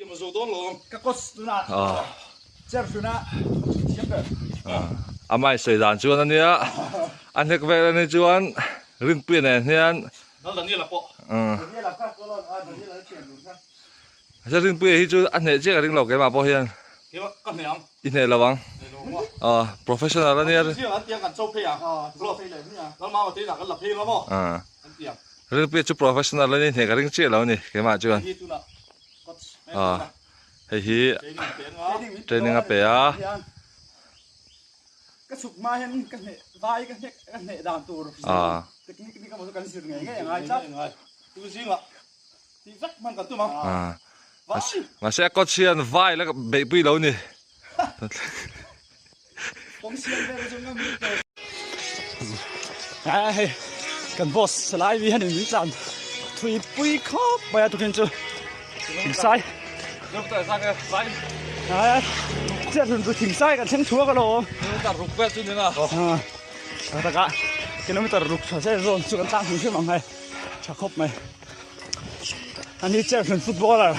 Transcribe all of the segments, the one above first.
Ka coach tunah chair hluna thiam ber. Amai sawi dan chuan ania a hnek vel ani chuan Rinpuia nen hian Daniela pawh. Daniela kha kawlawn a Daniela thian dun kha. Mahse Rinpuia hi chu a hneh chiah ka ring lo keimah pawh hian. Keimah ka hneh ang. I hneh lo ang. Hneh lo maw? Aw professional ania. Zing an tiang kan cho phei ang. Cho phei leh hmiah. Lalmama te inah kan la phei ang a maw? An tiang. Rinpuia chu professional ania hneh ka ring chiah lo a ni keimah chuan. Hei hi tunah coach Aw hei hi training a pe a. Ka chhuk hma hian ka hneh vai ka hnek ka hneh dan tur technique ni ka maw chu kan zir ngei ngei a ngai tlat. Tu zingah Tih vek hman kan tum ang. Vai! Mahse a coach hian vai la beihpui lo ni. Kawng siam vel chu ngam lut lo. Ai hei kan boss lai mi hian min tlan thui pui khawp mai a tukin chu thingsai. Ai chiah hlun chu thingsai kan thleng thuak alawm. Kilometer ruk vel chu ni na. Taka kilometer ruk tha zel zawn chu kan tlang hrim hrim ang hei. Tha khawp mai. Ani chairman footballer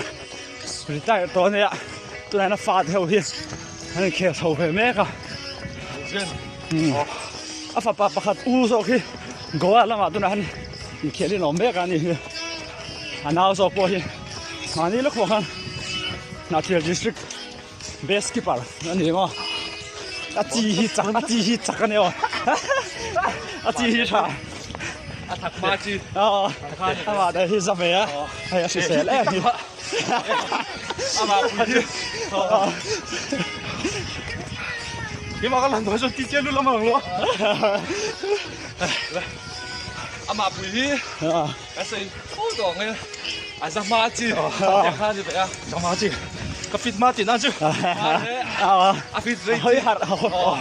retire tawh a nia tunah hian a fate ho hi an inkhel chho ve mek a a fapa pakhat u zawk hi Goa lamah tunah hian inkhel in a awm mek a ni hi a nau zawk pawh hi mahni lawk pawh khan Hnahthial district best keeper a ni maw a chi hi chak a chi hi chak a ni aw a chi hi tha a thak hma chi aw amah te hi za ve a hei a hrisel em hi amah pui hi keimah ka lan dawn chuan ti chian lu lam ang lo amah pui hi ka sawi fo tawh ang e A za hma chi tiang kha ni ve a. Za hma chi. Ka fit hma tih nan chu. A fit rei chi. Hawi harh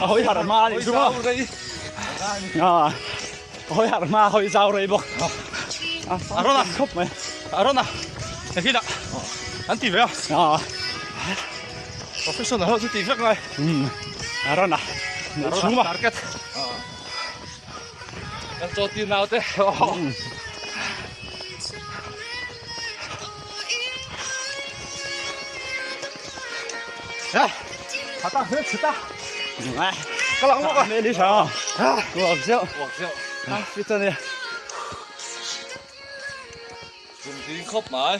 hawi harh hma a nih chu maw. Rei. Hawi harh hma hawi zau rei bawk. A rawn a khawp mai. A rawn a. Hei dah. An ti ve a. Professional ho chu ti vek ngai. A rawn a. Chhuma. Target. Kan chaw ti nau te. Hata hmel chhe ta. Ka lang bawk a. Hmel hi tha. Uak zeuh. Uak zeuh. A fit a ni. Chhum zing khawp mai.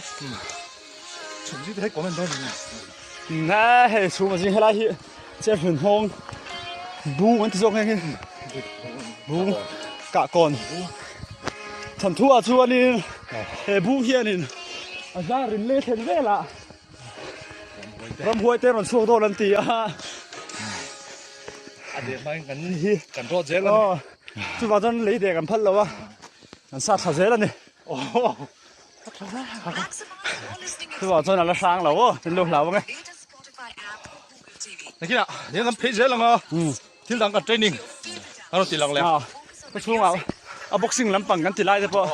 Chhum zing te hei comment dawn ni. Nge hei chhum zing helai hi che hlun hawng bung an ti zawk nghe hi. Bung kah kawn. Thanthu ah chuanin he bung hianin a zar in le thlen velah ramhuai te rawn chhuak dawn an ti a. A deh hmain kan hi kan rawt zel a ni. Chuvang chuan lei deh kan phal lo a, kan sat thla zel a ni. Chuvang chuan a la hrang lo aw, in lo hlau ang e. Nakinah nia kan phei zel ang a, thil dang kan training a rawn ti lang leh. Ka chhungah a boxing lampang kan ti lai te pawh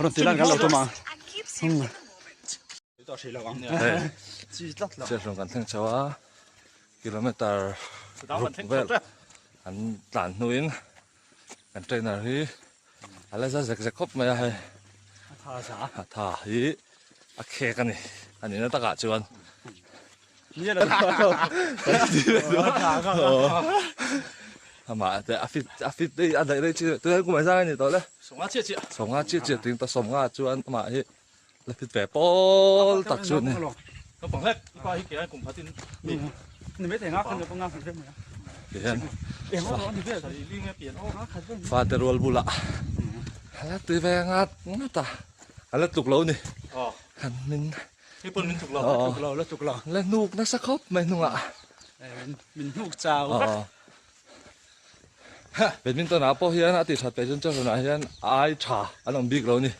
rawn ti lan kan lo tum ang. Chiahlung kan thleng chho a, kilometer ruk vel an tlan hnuin kan trainer hi a la za zek zek khawp mai a hei a tha hi a khek a ni a nihna takah chuan amah te a fit a fit a daih rei chi tunah kum engzah nge ni tawh le sawmnga chiah chiah sawmnga chiah chiah ting ta sawmnga chuan amah hi la fit ve pawl tak chu ni naupang hlek i pa hi ke kum khatin mi ni mai thei nga khan naupang nga khan vel mai a ti hian eng aw ani vel fate rual bulah a la tui ve ngat ngat a a la tluk lo ni han min hei pawn min tluk lo tluk lo la tluk lo la hnuk nasa khawp mai hnungah min hnuk chau vek Badminton ah pawh hian a tih that peh chuan chawhrawn ah hian ai tha an awm bik lo ni.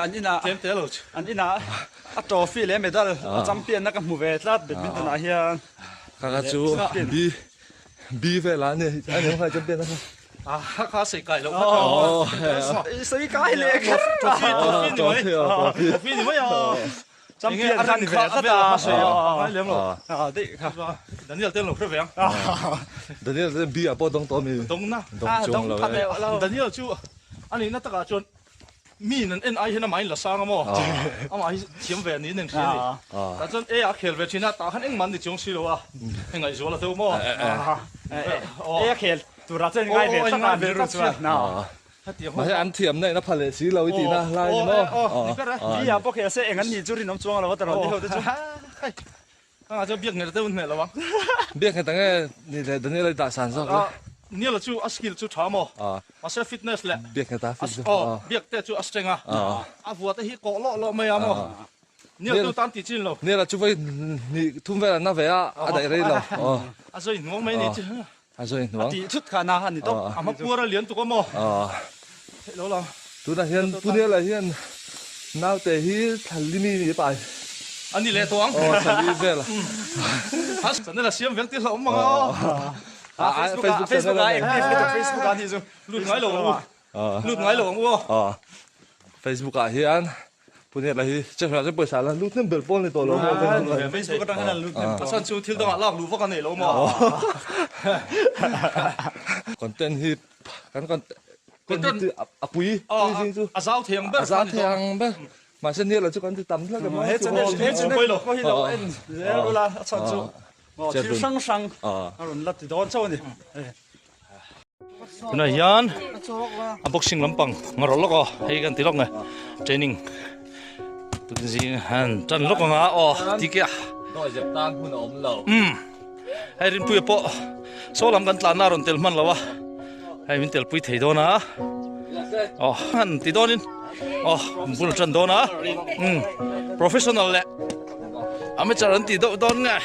An inah tlem te lo an inah a trophy leh medal a champion na ka hmu ve tlat badminton ah hian. Kha kha chu B B vel ah ania a ni kha champion na kha. A kha kha sei kai lo kha sei kai leh kher trophy trophy ni mai trophy ni mai a. Champion kha ni ve tlat a. Ngai lem lo. Daih kha. Daniel te an lo hre ve ang. Daniel te B ah pawh dawng tawh mi. Dawng na. Dawng chuang lo e. Daniel chu a nihna takah chuan. Mi in an en ai hian amah in la sang a maw? Amah hi thiam ve niin an hria a ni. Tah chuan A a khel ve thin a, tah khan engmah an ni chuang si lo a, hei ngaihzual a deuh maw? A a khel turah chuan in ngai ve tlat a, an rilru chuan. Mahse an thiam na in a pha leh si lo i tihna lai ni maw? B ah pawh khel se eng an nih chu rinawm chuang lo a tarawn ni ho te chu. Kangah chuan biak nghet deuh hneh lo ang. Biak nghet ang e ni leh Daniel a i dah san zawk le. Niel chu a skill chu tha maw? Mahse fitness leh Biak nghet a fit chu. Aw biak te chu a strength a. A vua te hi kawh lawh lawh mai a maw? Niel tu tan tih chin lo. Niel a chu vawi hnih thum vel an na ve a, a daih rei lo. A zawi hnuang mai ni chu. A zawi hnuang. A tih thut kha na a ni tawp. A hma puar a lian tuk a maw? Theih lo lang. Tunah hian Pu Niala hian naute hi Thlalimi ni pai. A ni leh tawh ang. Aw Thlali vel. A channel a siam vek tih hlauhawm ang a. Facebook Facebook a active lutuk Facebook a nih chu. Lut ngai lo ang u. Lut ngai lo ang u aw. Facebook ah hian Pu Niala hi chehra chu pawisa la lut hnem ber pawl ni tawh lo maw Facebook ah hian. Facebook atang hian an lut hnem. A chhan chu thil dangah lak luh vak a nei lo maw. Content hi kan content hi a pui pui zing chu a zau thei ang ber a zau thei ang ber mahse Niala chu kan ti tam hlek emaw he channel he channel pawh hi lo en zel ula a chhan chu thil hrang hrang a rawn la ti dawn chauh a ni. Tunah hian a boxing lampang ngarawh lawk aw hei kan ti lawk nge training tun zing han tan lawk anga aw ti kia dawihzep tan hun a awm lo um hei rinpuia pawh saw lam kan tlanna a rawn tel hman lo a hei min tel pui thei dawn a aw han ti dawnin aw bul tan dawn a um professional leh amateur an ti deuh dawn nge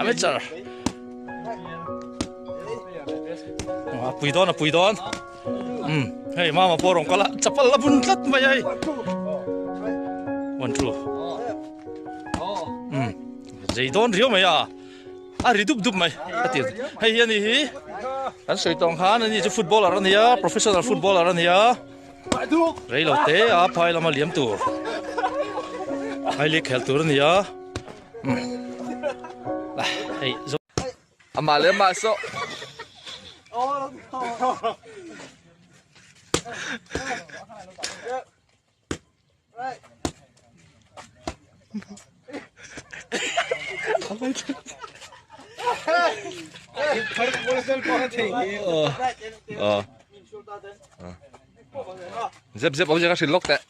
amateur A pui dawn a pui dawn um hei mama pawh rawn kal a chapal la bun tlat mai hei one two um zei dawn riau mai a a ri dup dup mai a ti hei hi ani hi kan sawi tawng khan ani chu footballer a ni a professional footballer a ni a rei lo te a phai lama liam tur phai leh khel tur a ni a hei Amah leh amah sawh. Zep zep awmzia ka hrilh lawk teh.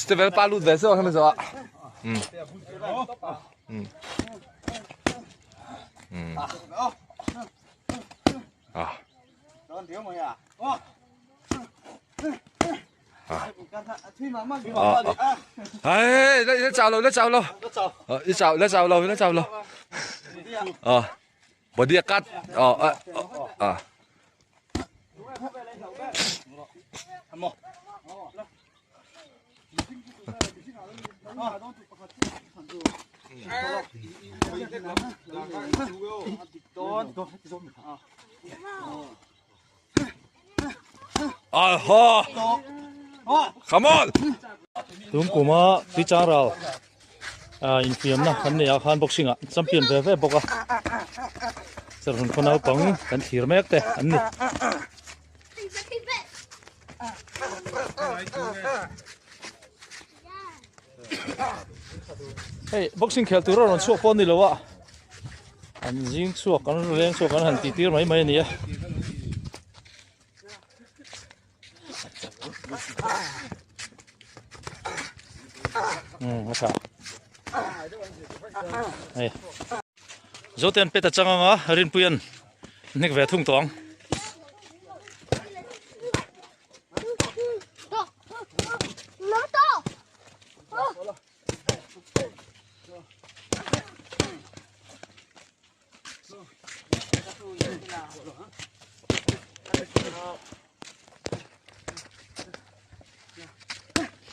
Steven pa lut ve se khan zo a. Ah. Ai, nó chào lo, nó chào lo. Nó chào, nó chào lo, nó chào lo. Ờ. Body cắt. Ờ ờ ờ. Aha! Come on! Tum kuma Tuichang ral infiamna kan nei ah khan boxing ah champion ve ve bawk a Serhmun khaw naupang kan thlir mek te an ni. Hei boxing khel tur a rawn chhuak pawh a ni lo a an zing chhuak an leng chhuak an han tih tir mai mai a ni a. Um a tha hei Zote an pet a chang anga Rinpuia'n hnek ve thung tawh ang.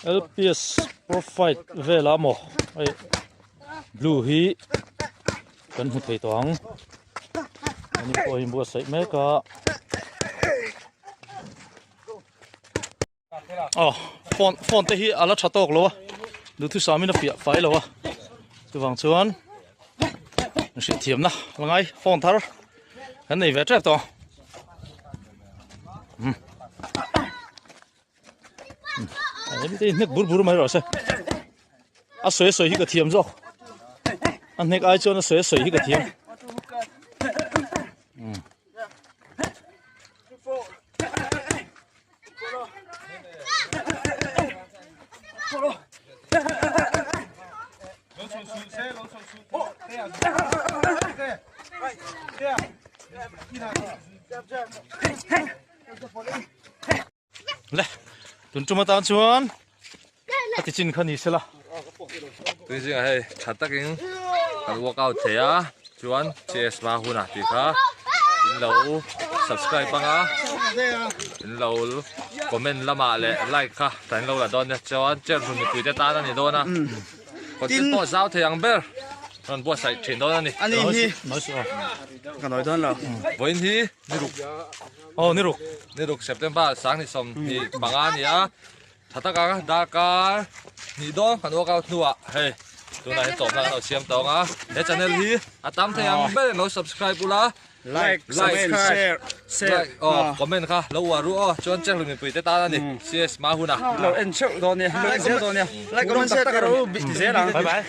LPS Pro Fight vela maw hei blue hi kan hmu thei tawh ang ani pawh hi buatsaih mek a. Aw phone phone te hi a la tha tawk lo a duhthusam in a fiah fai lo a chuvang chuan hrilh thiamna la ngai phone thar kan nei ve tep tawh um hemi hnek bur bur mai rawh se a sawi sawi hi ka thiam zawk a hnek ai chuan a sawi sawi hi ka thiam um Le tun tum atan chuan a ti chin kha ni sela. Tui zingah hei tha takin kan workout thei a chuan CS hma hunah tih kha in lo subscribe anga in lo comment lamah leh like kha kan lo la dawn nia chuan cherhlun mipui te tan a ni dawn a content pawh zau thei ang ber rawn buatsaih thin dawn a ni. Ani hi ka nawi dawn lo. Vawiin hi ni ruk. Aw ni ruk. Ni ruk September 2025 a ni a. Tha tak ang darkar hnih dawn kan workout hnuah hei tunah hian tawpna kan lo siam tawng a. He channel hi a tam thei ang ber in lo subscribe ula. Like, comment, share, share. Like, aw comment kha lo uar ru aw chuan Cherhlun mipui te tan a ni. CS hma hunah. Lo en theuh dawn nia, lo en zel dawn nia. Like, comment, share zel ang. Bye bye.